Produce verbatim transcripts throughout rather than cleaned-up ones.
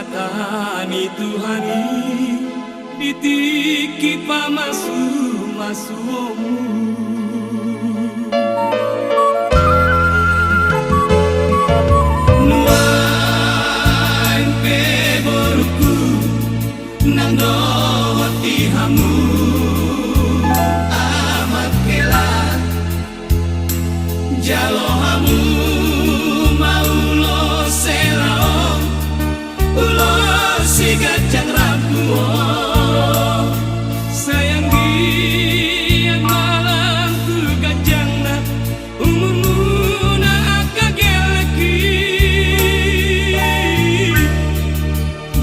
Tani Tuhan i di tingki pamasu-masuonmu. Nuaeng pe borungku, nang dohot di hamu amak hela, jalo hamu ma ulos hela on, ulos si ganjang rambu on. Sai anggiat ma lam tu ganjangna umurmuna angka gellek i.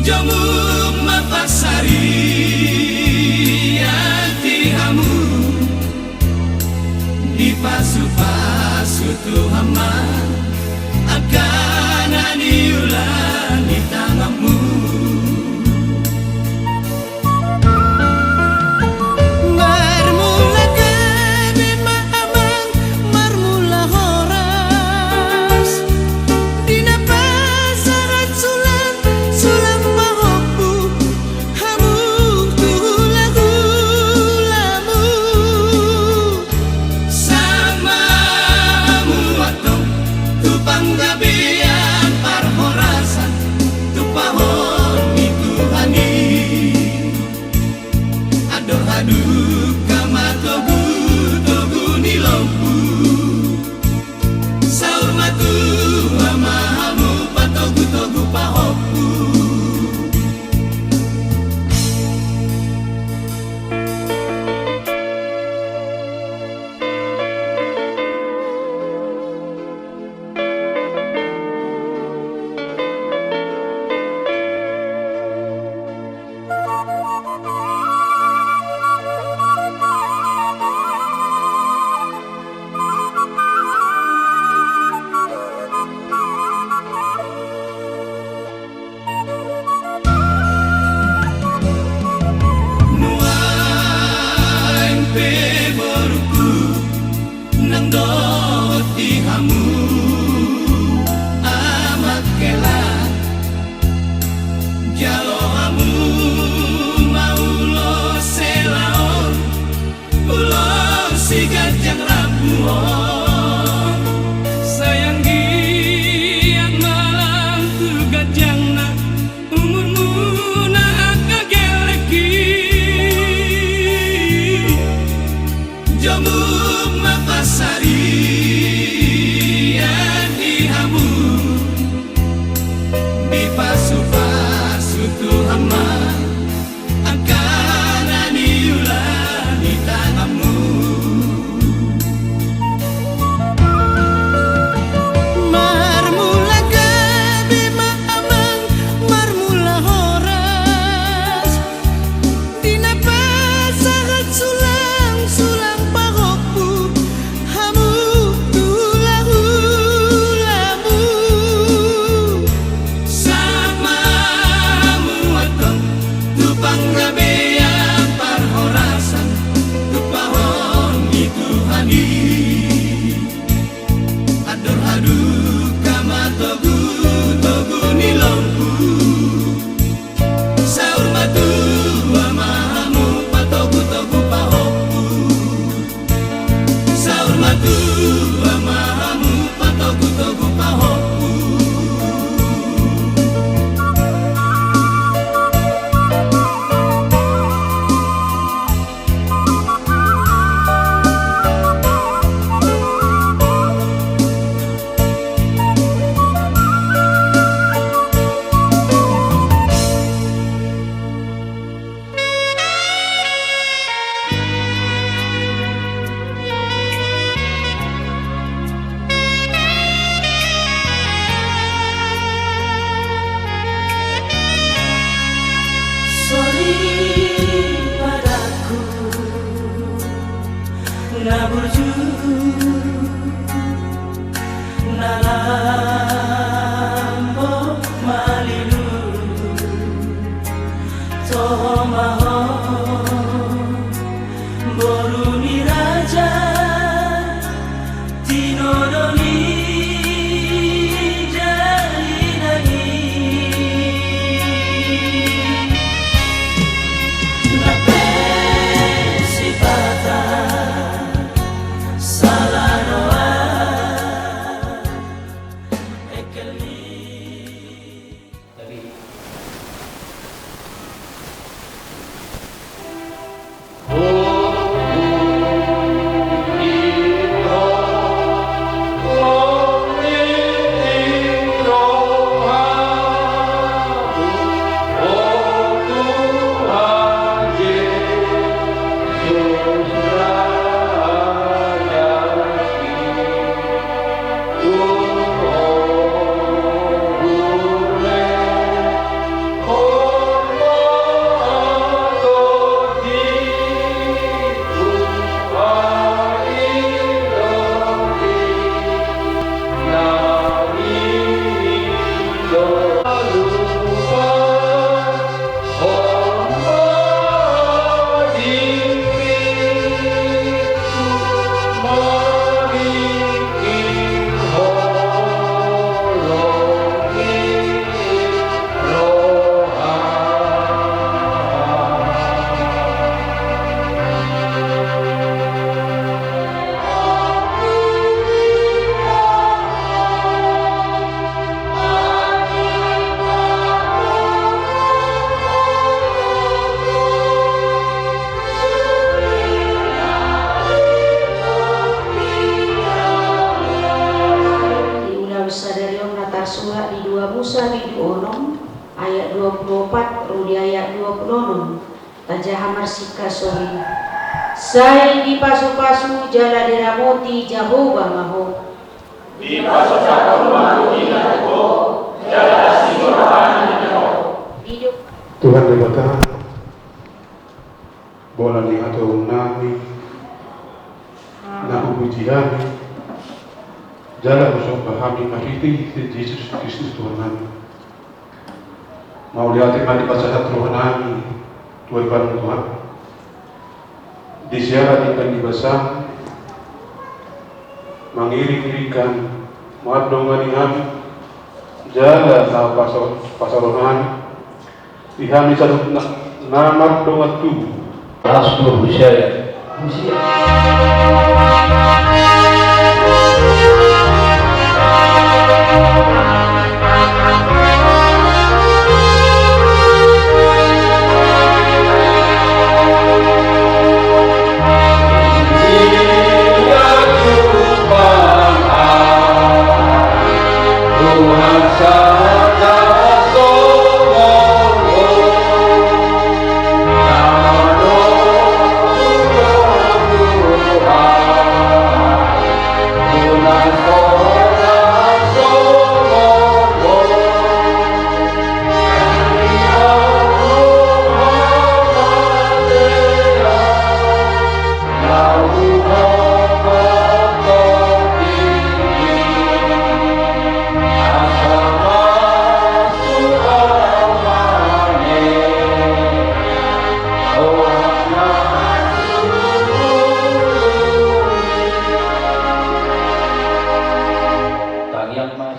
Jomuk ma pansarian di hamu, dipasu-pasu Tuhan ma angka na niula ni tanganmu. Marmula gabe ma amang, marmula horas. Di na pasahat sulang, sulang pahompu, hamu tu hula-hulamu. Sahat ma hamu antong tu panggabean parhorasan, tu pahohom ni Tuhan i. Andor hadungka ma togu-togu ni lombu. Saur matua ma hamu patogu-togu pahompu. Nuaeng pe borungku, nang dohot di hamu amak hela, jalo hamu ma ulos hela on, ulos si ganjang rambu on. Sai anggiat ma lam tu ganjangna umurmuna angka gellek i. Jomuk ma pansarian di hamu, dipasu-pasu Tuhan ma angka na niula ni tanganmu. Marmula gabe ma amang, marmula horas. Di na pasahat sulang, sulang pahompu, hamu tu hula-hulamu. Sahat ma hamu antong tu panggabean parhorasan, tu pahohom ni Tuhan i. Andor hadungka ma togu-togu ni lombu. Saur matua ma hamu patogu-togu pahompu. Saur matua ma hamu patogu-togu pahompu. Soripadanku na burju, na lambok malilu, toho ma ho boru ni raja, tinodo ni dalina i. Di ulaon sadari on na tarsurat di dua Musa bindu onom ayat dua pulu opat ro di ayat dua pulu onom. Tajaha marsingkat songon i. Sai dipasupasu jala diramoti Jahowa ma ho. Dipasupasu ma ho jala asi ni rohana ma ho. Tuhan Debata, bola ni hatorangnami, na hupuji hami jala husomba hami marhite Jesus Kristus Tuhannami. Mauliate ma dipasahat rohanami tu Tuhan, Tuhan. Di siala denggan ni basaM mangiring-iringkan, mandongani hami jala na pasa-, pasarohon hami di hami saluhutna na mardongan tubu. Las do husea.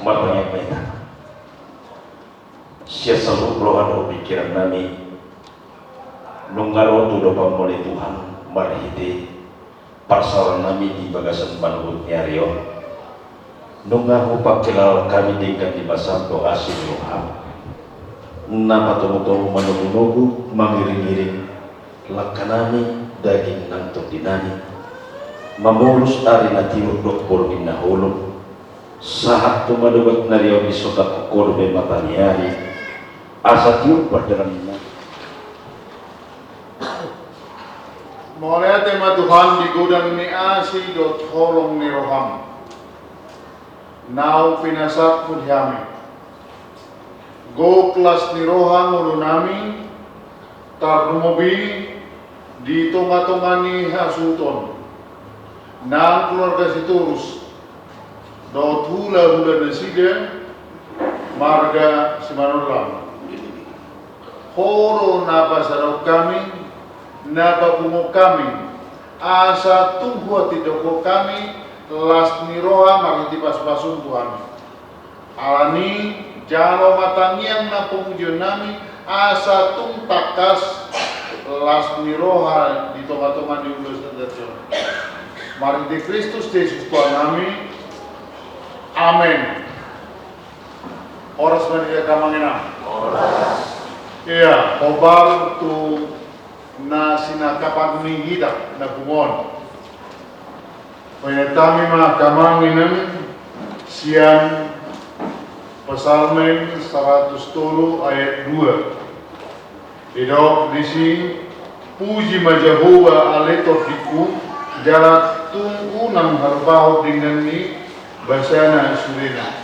Martangiang ma hita. Sian saluhut roha dohot pingkiran nami, nunga ro tu adopanMu ale Tuhan, marhite parsaoran nami di bagasan manuhot ni ari on. Nunga hupangkilala hami denggan ni basaM dohot asi ni rohaM, na patomutomu manogunogu, mangiringiring langka nami, daging nang tondi nami, mamolus ari na tiur dohot borngin na holom, sahat tu madungdung na riaon ni sotak, holom be mata ni ari, asa tiur pardalanan nami. Mauliate ma Tuhan di godang ni asi dohot holong ni rohaM, naung pinasahatMu di hami. Gok las ni roha ngolu nami, tarlumobi di tongatonga ni hasuhuton, nang keluarga Sitorus dohot hulahula nasida marga Simanullang. Ho do na pasahat hami, na papungu hami, asa tung huhatindangkon hami las ni roha marhite pasupasu Tuhan. Alani i, jalo ma tangiang nang pamujion nami, asa tung tangkas las ni roha di tongatonga ni ulos tanda tion. Marhite Kristus Jesus Tuhan nami. Amen. Ia, amang inang. Ia, hombar tu na sinangkapan ni hita na pungu on. Paingot hami ma, amang inang, sian Psalmen saratus tolu ayat dua. Didok disi: Puji ma Jahowa ale tondingku, jala tung unang halumpahon denggan ni basana sudena.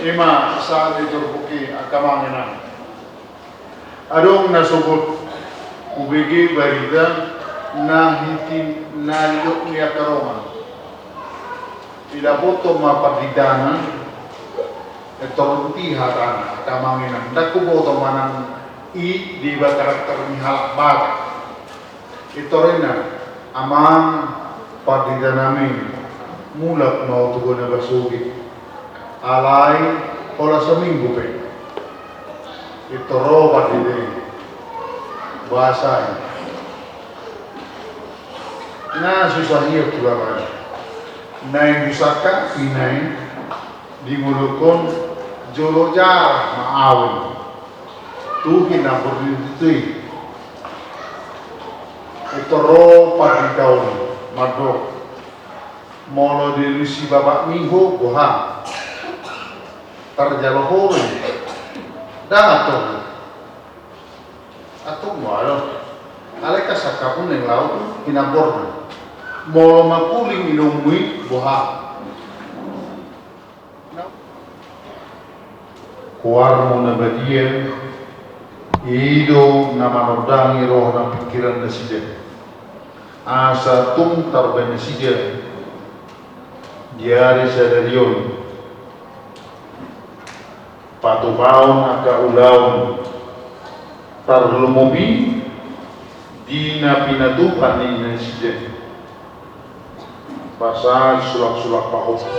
I ma sahat ni turpuk i, amang inang. Adong na sogot hubege barita na hiti na nidok ni angka dongan. Didapothon ma panditana, eh, torop i hatana, amang inang. Ndang huboto manang i deba karakter ni halak Batak. Pintor ninna: Amang, pandita nami, mulak ma ho tu bona basogit. Alai holan saminggu pe. Pintor ro pandita i. Boasa i? Na susah ia tu lapan. Naeng dusangka inna i, dingolongkon jolo jarah ma awen. Tu hinambor ni tutu i. Pintor ro pandita on mandok: Molo dialusi bapakmi ho, boha? Tarjalo ho do i. Ndang antong. Antong ma do. Alai kan sangkapmu naeng laho tu hinamborna. Molo makuling inongmu i, boha? Goarmu na badia, i do na manondangi roha nang pingkiran nasida. Asa tung tarbaen nasida di ari sadari on patupaon angka ulaon, tarlumobi di na pinatupa ni nasida. Pasahat sulak-sulak pahompu.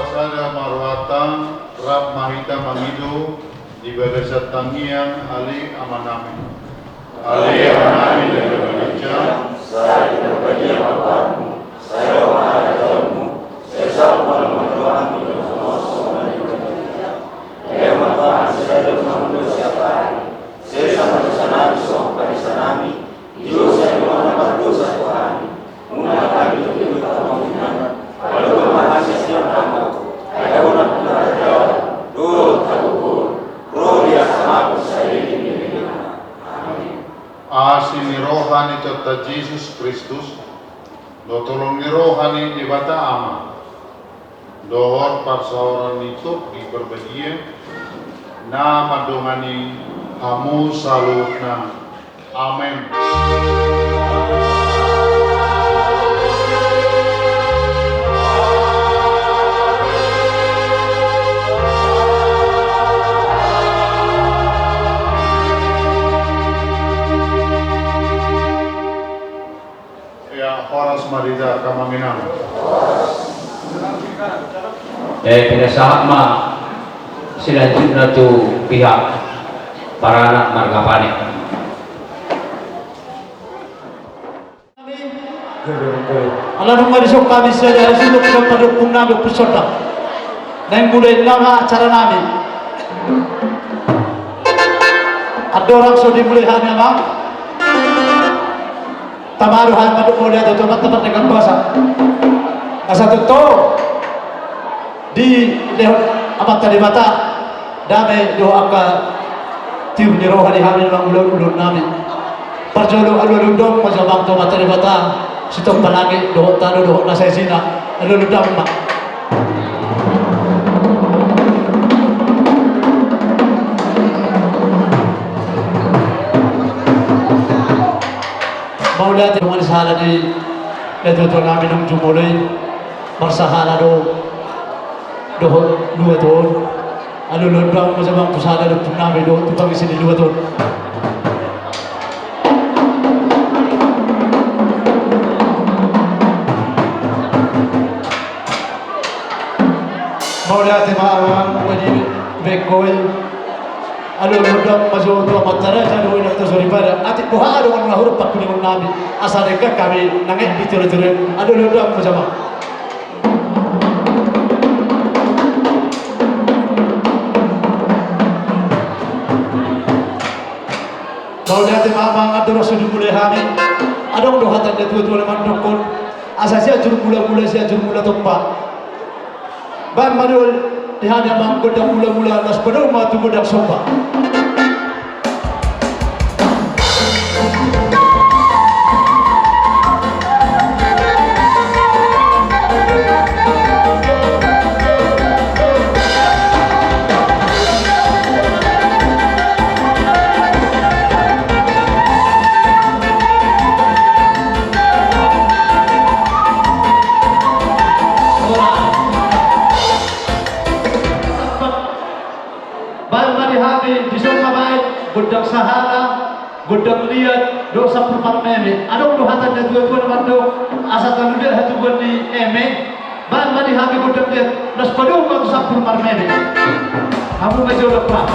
Sada ma rohanta, rap ma hita mangido di bagasan tangiang Ale Amanami. Ale Amanami na di banua ginjang, sai pinarbadia ma goarmu, sai ro ma harajaonmu, sai saut ma lomo ni roham di banua on songon na di banua ginjang. Lehon ma tu hami sadari on hangoluan siapari. Sesa ma dosanami songon panesanami di dosa ni angka na mardosa tu hami. Unang hami togihon tu pangunjunan, palua ma hami sian pangago. Ai Ho do nampuna harajaon dohot hagogoon, ro di hasangapon saleleng ni lelengna. Amen. Asi ni roha ni Tuhanta Jesus Kristus, dohot holong ni roha ni Debata Ama, dohot parsaoran ni Tondi Parbadia, na mandongani hamu saluhutna. Amen. Ia, horas ma di hita, amang inang. Eh, pinasahat ma selanjutna tu pihak paranak marga Pane. Ala nunga dison hami sada hasuhuton, sian padompung nami Ompu Sonda. Naeng mulai nama acara nami. Andorang so dimulai hami, amang, tama do hami mandok mauliate tu Amanta Pardenggan Basa. Asa toto dilehon Amanta Debata dame dohot angka tiur ni roha di hami na mangulahon ulaon nami. Parjolo alualu dao ma jo, amang, tu Amanta Debata, sitompa langit dohot tano dohot na saisina. Alualu dao ma. Mauliate, nunga sahala ni natuatua nami naung jumolo i, marsahala do dohot luat on. Alualu dao ma jo, amang, tu sada ni ompu nami dohot tu pangisi ni luat on. Mauliate ma, amang, mauliate. Alualu dao ma jo tu amanta raja dohot inanta soripada. Atik boha do na hurang pangkulingon nami, asa denggan hami nang di tiur-tiur. Alualu dao ma jo, amang. Mauliate ma, amang, andorang so dimulai hami. Adong do hata ni natuatua na mandokkon, asa Sianjur Mulamula, Sianjur Mula Tompa. Baen ma jo di hami, amang, gondang mulamula, laos padomu ma tu gondang somba. Baen ma di hami dison ma baen gondang sahala, gondang liat dohot sampur parmeme. Adong do hata ni natuatua na mandok, asa talu liat hatubuan ni eme. Baen ma di hami gondang liat, laos padomu ma tu sampur parmeme. Hamu ma jo, amang.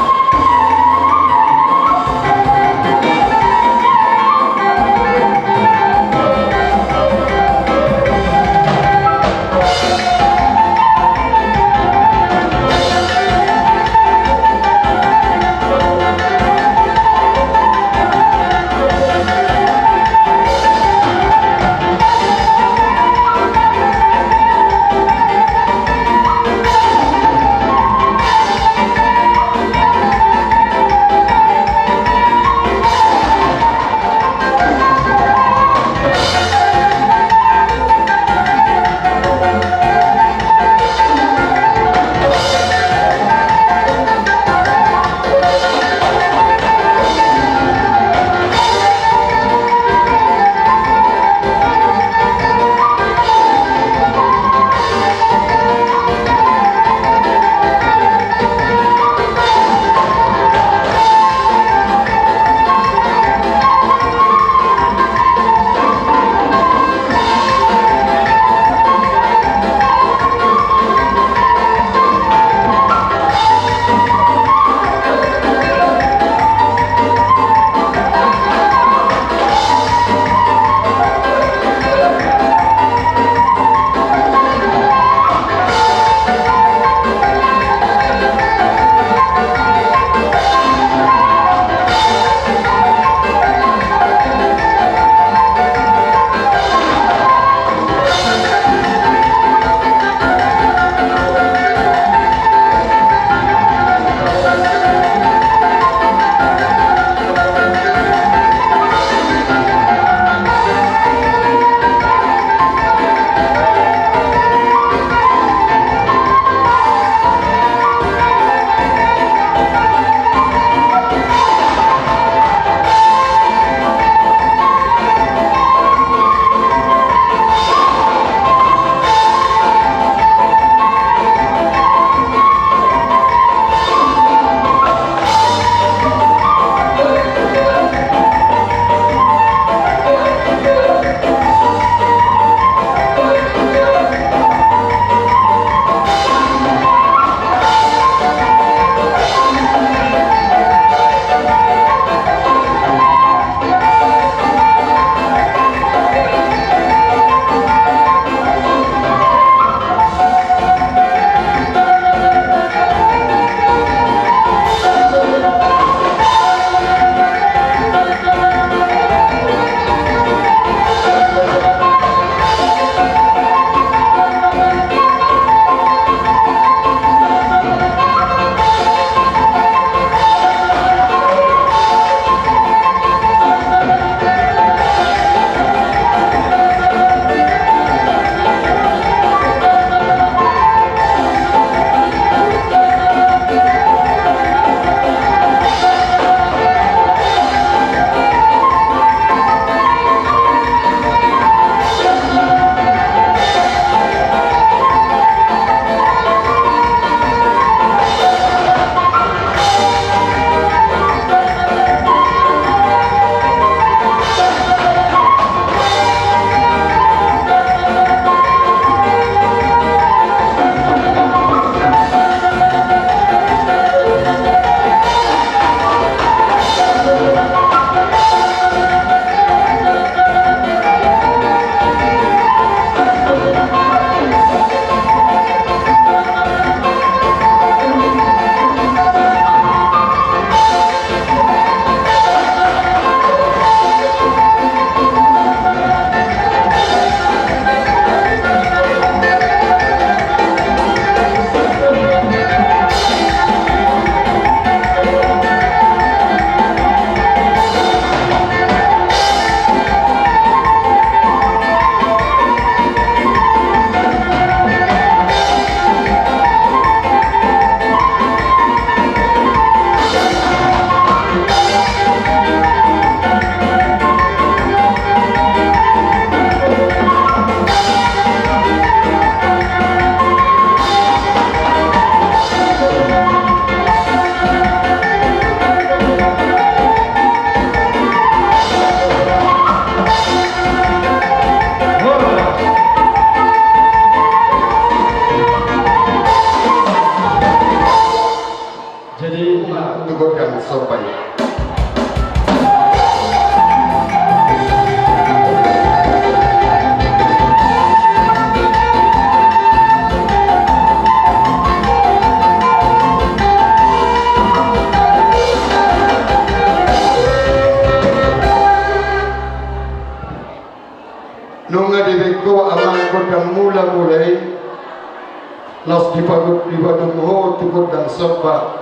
Laos dipagodang, dipagodang ho tu gondang somba.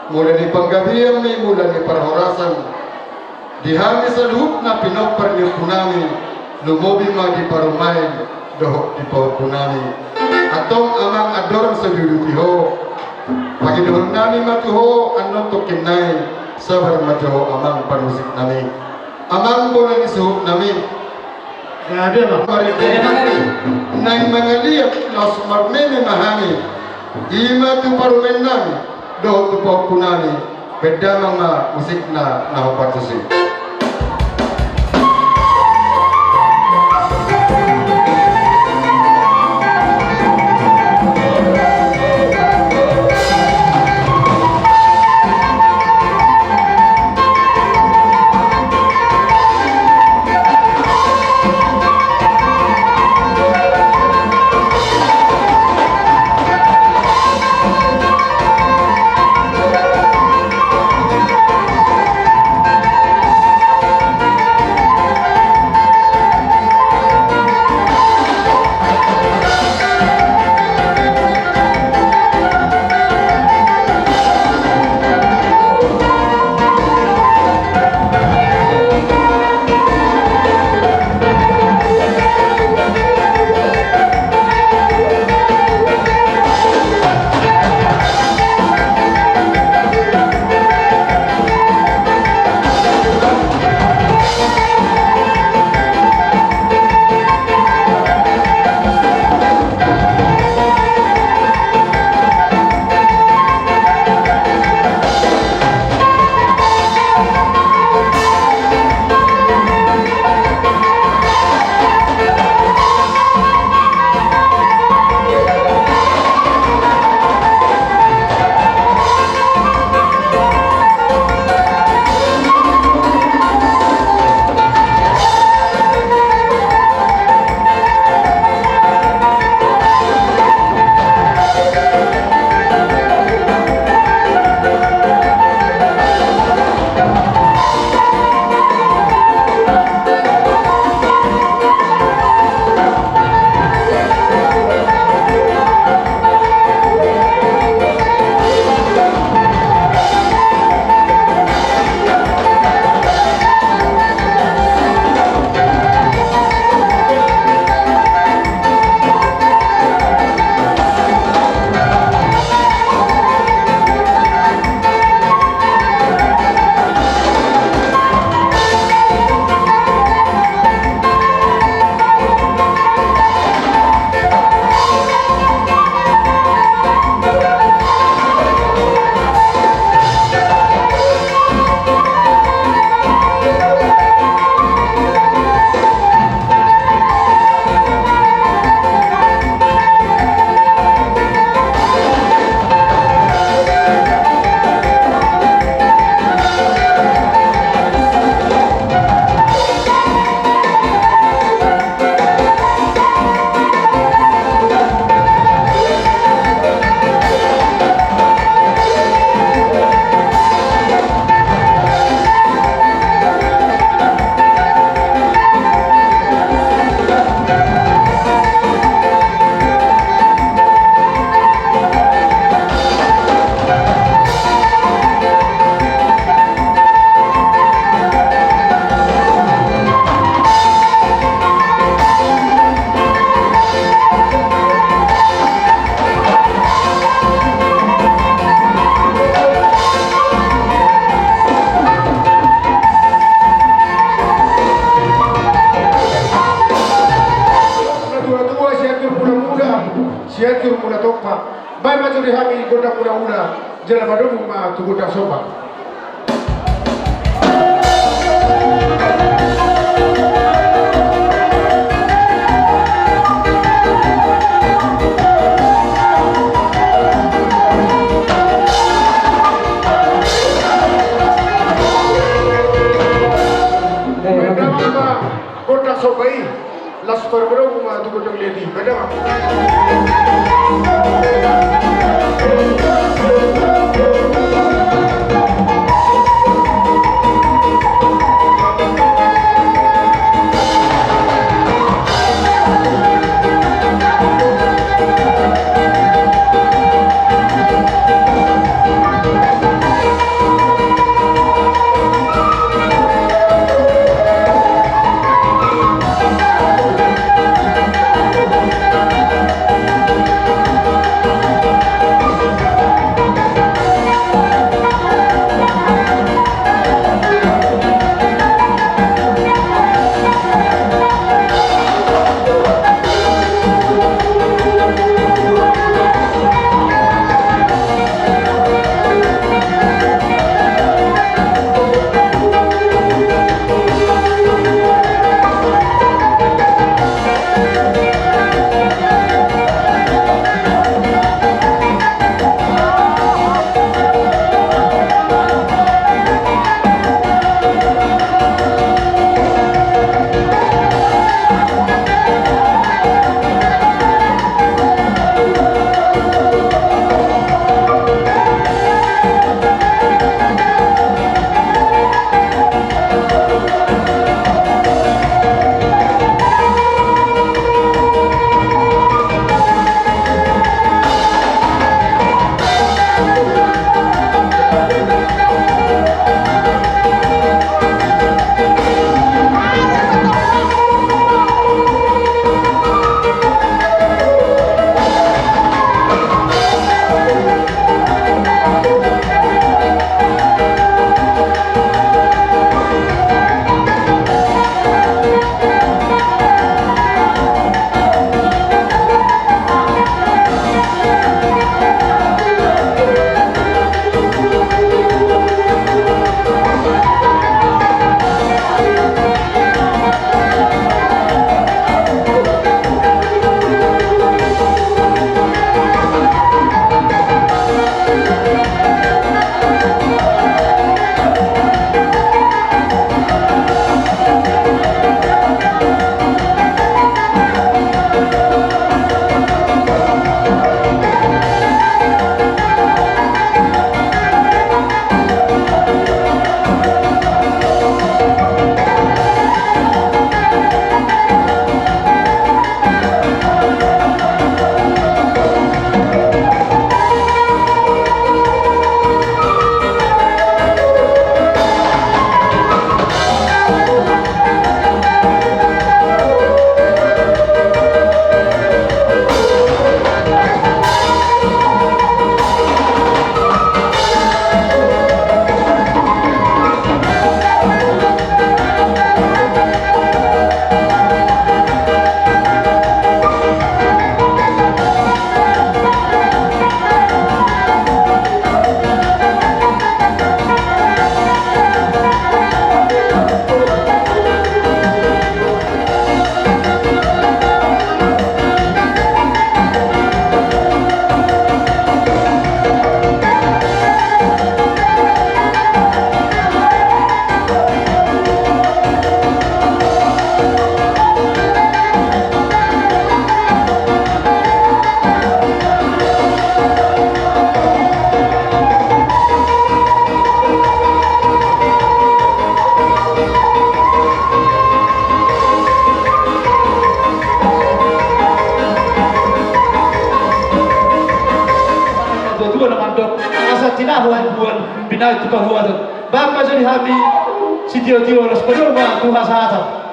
Mula ni panggabeanmi, mula ni parhorasan. Di hami saluhutna pinompar ni ompunami, lumobi ma di parumaen dohot di pahompunami. Antong amang, andorang so diuduti ho, pangidohonnami ma tu ho annon tongkin nai, sabar ma jo amang parmusiknami. Amang bona ni suhutnami. Gabe ma. Marende. Gabe ma, gabe. Naeng mangaliat laos marmeme ma hami. I ma tu parumaennami dohot tu pahompunami. Baen damang ma musikna na hombar tusi. Natuatua, Sianjur Mulamuda, Sianjur Mulatompa. Baen ma jo di hami gondang mulaula, jala padomu ma tu gondang somba. Gondang somba i. Laos padomu ma tu gondang liat i. Baen damang. Tuhan na mandok, asa tinahu habuan, binahen tu pahuaton. Bahen ma jo di hami sitiotio, laos padomu ma tu hasahatan.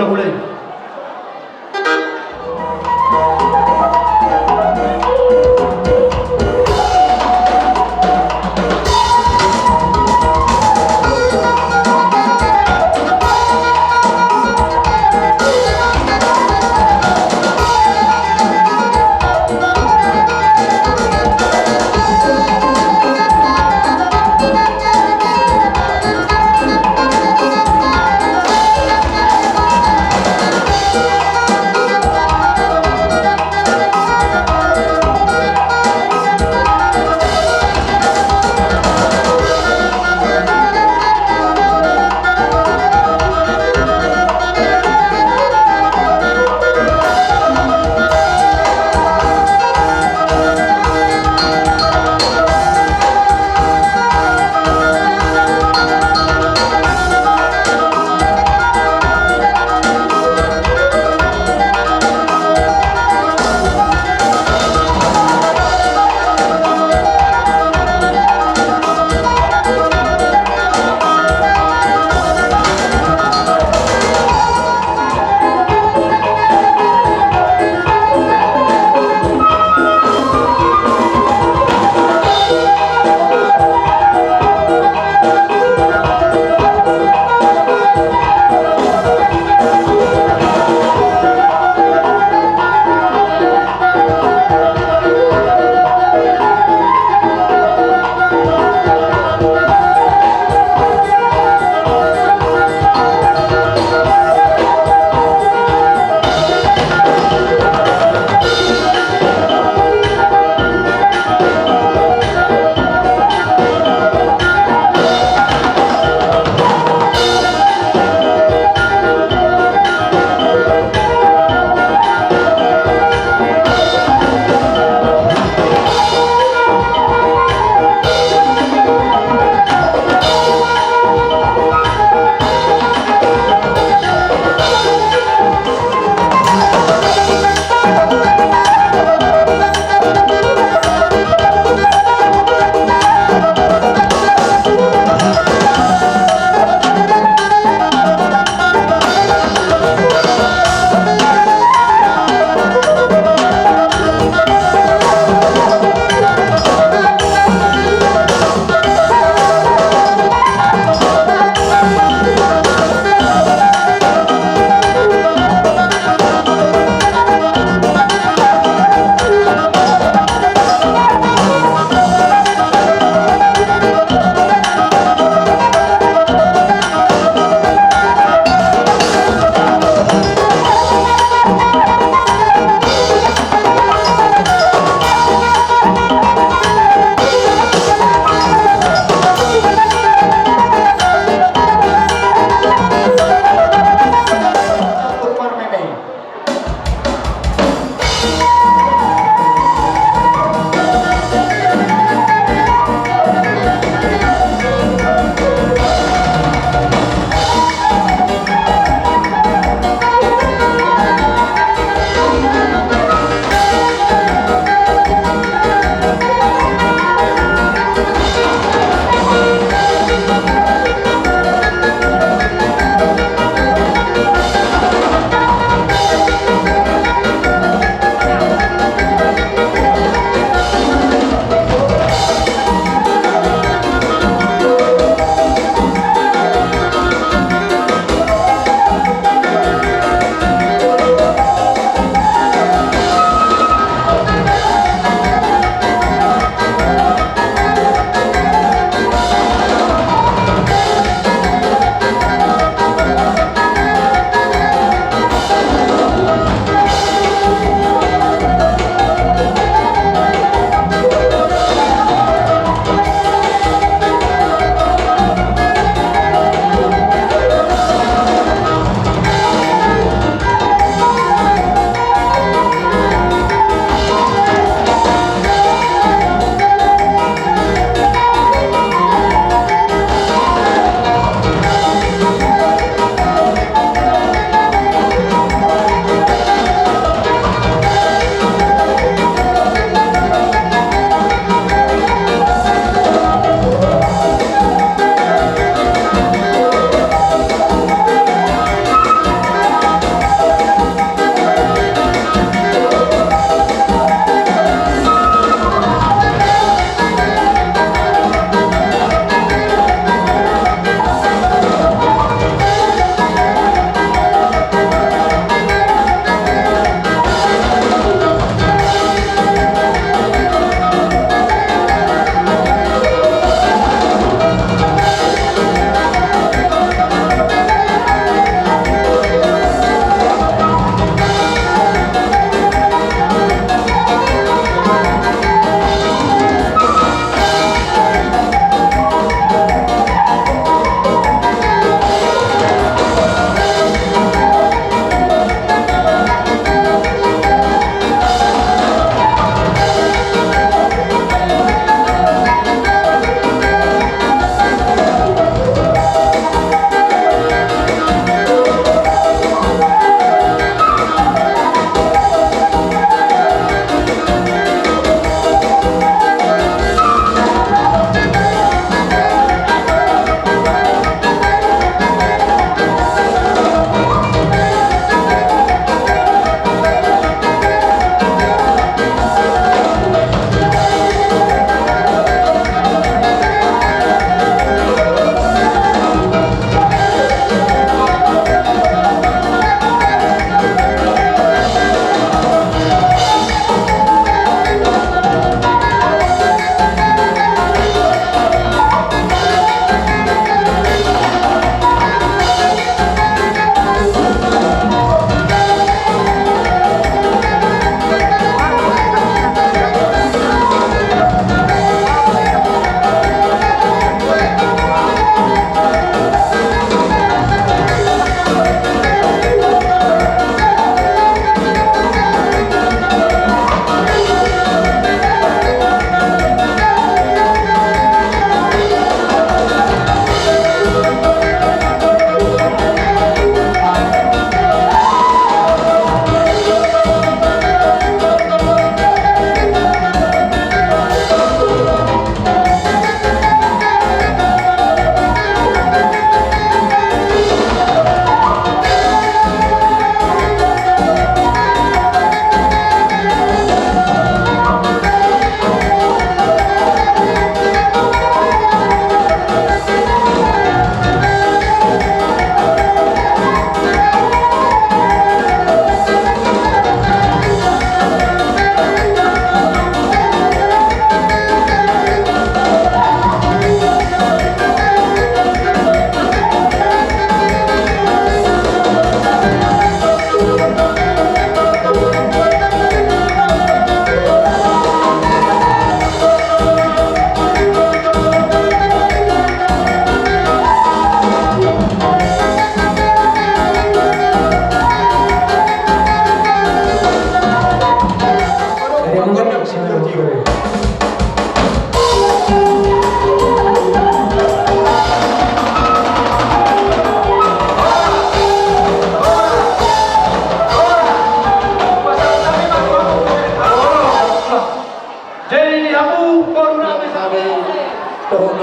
Mulai.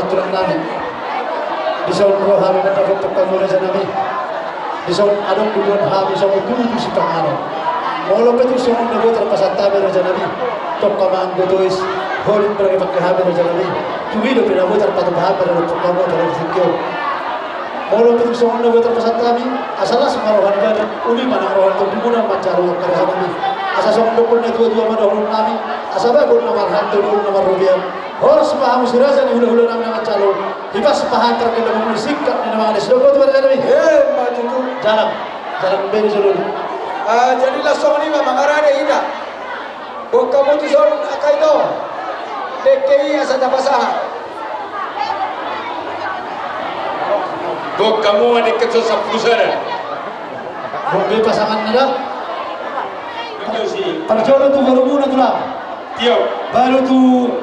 Tulang nami. Dison ro hami mandapothon hamu raja nami. Dison adong do tujuan hami songon tutu sipanganon. Molo pe tung songon na boi tarpasahat hami raja nami, tongka ma anggo tois, holit ma ragepangke hami raja nami. Tung i dope na boi tarpatupa hami mandapothon hamu raja nami. Molo pe tung songon na boi tarpasahat hami, asa las ma roha ni badan, uli ma nang roha ni tondimuna manjalo angka raja nami. Asa songon dohonon ni natuatua ma dohonon nami, asa bagot na marharta, dohot na marrobean. Horas ma hamu si raja ni hulahula nami na manjalo. Hipas ma hami pargellengmuna, singkat ni na mangalesi. Dohot tu raja nami. Emma tutu. Jalang, jalang bere jolo. Ah, jadi las songon i ma mangarade hita. Bongka mutu son angka ito. Dengke i asa tapasahat. Bongka mutu dengke son sampulu sada. Bongka pasangan na da. Parjolo tu borumuna tulang. Dia. Baru tu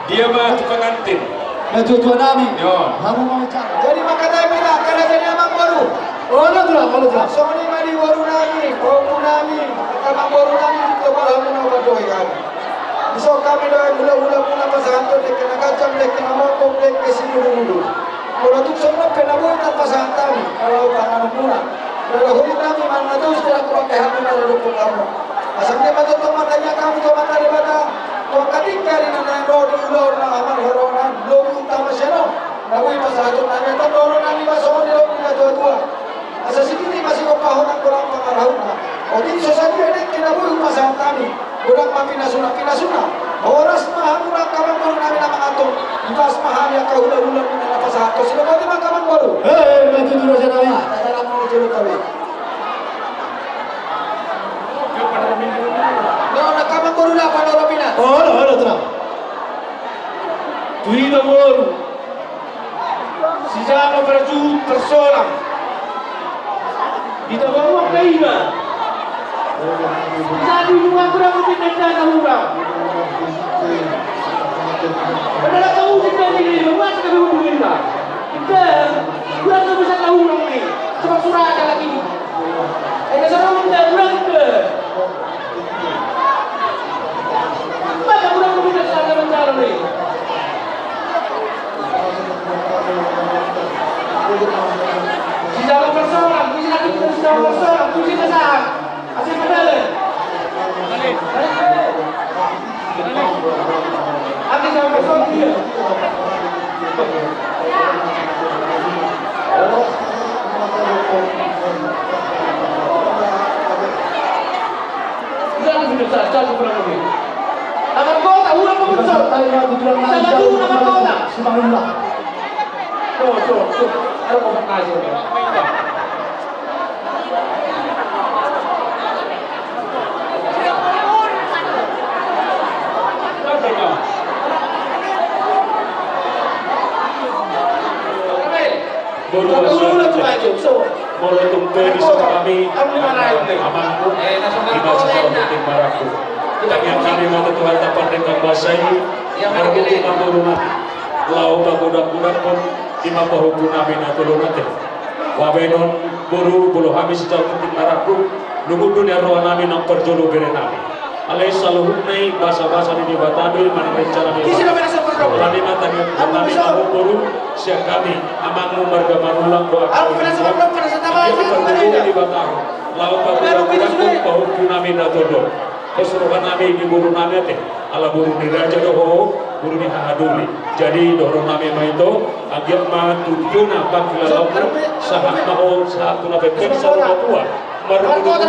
dia ma tu pengantin. Natuatua nami. Yo. Hamu ma manjalo. Jadi mangkatai ma hita angka raja ni amangboru. Olo tulang, olo tulang. Songon i ma di boru nami, pahompu nami, angka amangboru nami, tu boru nami na umbahen hami. Dison hami do hulahula muna pasahathon dengke na ganjang, dengke na morbong, dengke sinudurudur. Molo tung songon on pe na boi tarpasahat hami, molo panganon muna. Molo holit nami manang na tois, dang hupangke hami mandapothon hamu. Asa anggiat ma tongtong martangiang hami tu Amanta Debata, tu angka tingki ari na naeng ro di ulaon na marharoro on, lobi utama sian on. Na boi pasahaton nami, antong dohonon nami ma songon nidok ni natuatua. Asa sititi ma sigompa, holan golang pangarahutna. Otik so sadia dengke na boi hupasahat hami, godang ma pinasuna, pinasuna. Horas ma hamu angka amangboru nami na manganhon. Hipas ma hami angka hulahula nami na pasahathon. Sidok boti ma angka amangboru. He, na tutu raja nami. Ah, tatalang ma jolo tawi. No, angka amangboru na panorobina. Olo, olo, tenang. Tu hita boru. Sijalo parjuhut parsolang. Hita boru angka iba. Bisa di rumah kurang lebih tenda na hurang. Padahal kamu tidak di rumah, tapi hubungin, Pak. Kita kurang lebih satu hurang nih. Coba surat ada lagi. Eh, dasar kamu tidak kurang, Pak. Maka kurang lebih dari sana mencalon nih. Sijalo parsolang, bisa nanti kita sijalo parsolang, bisa kita sahat. Asik betul. Asik sijalo parsolang dia. Satu, satu, satu, kurang lebih. Nomor kota, ulang nomor kota. Nomor kota. Tuh, tuh, tuh. Ayo, kau kasih. Boru, molo tung pe dison hami, amangmu, di masa jauh penting maraku. Tangiang hami ma tu Tuhanta pardenggan basa i, marboti ma boru nami. Laho pagodang-godanghon, ima pahompu nami na tolu nate. Bahenon boru, molo hami sijalo penting maraku, lungun do nian roha nami nang parjolo bere nami. Alai saluhutna i basa-basa ni Debata do i manang rencana ni Debata. Tadi ma tangiang nami, amangboru, sian hami, amangmu marga Manullang dohot Debata. Laho pagodang-godang pahompu nami na tolu. Pos roha nami di boru nami ate. Ala boru ni raja do ho, boru ni hahadoli. Jadi dohonon nami ma ito, anggiat ma tu tio na pangkilalaonmu, sahat ma ho, sahat tu na pepeng saur matua. Marhobas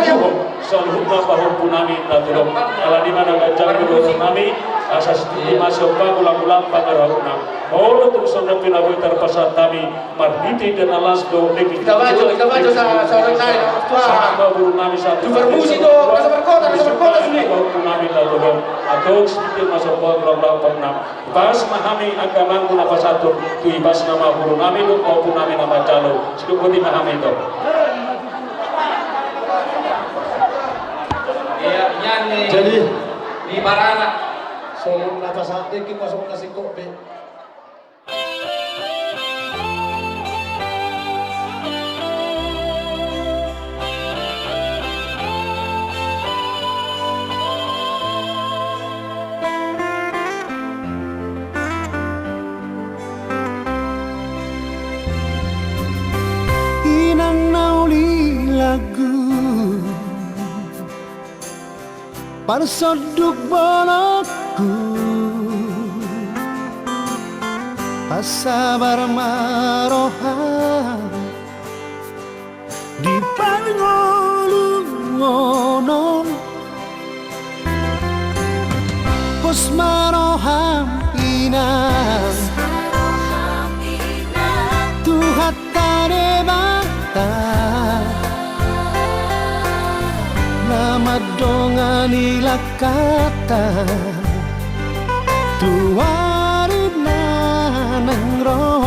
saluhutna pahompu nami na tolu. Alani i ma na ganjang di boru nami, asa sititi ma sian on pagodang-godang pangarahutna. Molo tung songon na boi tarpasahat hami, marhite na las do, kita baca, kita baca sa, sa, sa, sahat ma boru nami sahat tu parmusi do, na saparkota, na saparkota sude. Pahompu nami na tolu. Antong sititi ma sian on pagodang-godang pangarahutna. Pas ma hami angka amangmu na pasahathon, tu ibas nama boru nami dohot pahompu nami na manjalo. Sidok boti ma hami ito. Jadi di barana. Songon na pasahat dengke, songon na singkop be. Parsonduk bolongku, pasabar ma roham di parngoluon on. Pos ma roham inang, Tuhanta Debata na mandongani langkanta tu ari na naeng ro.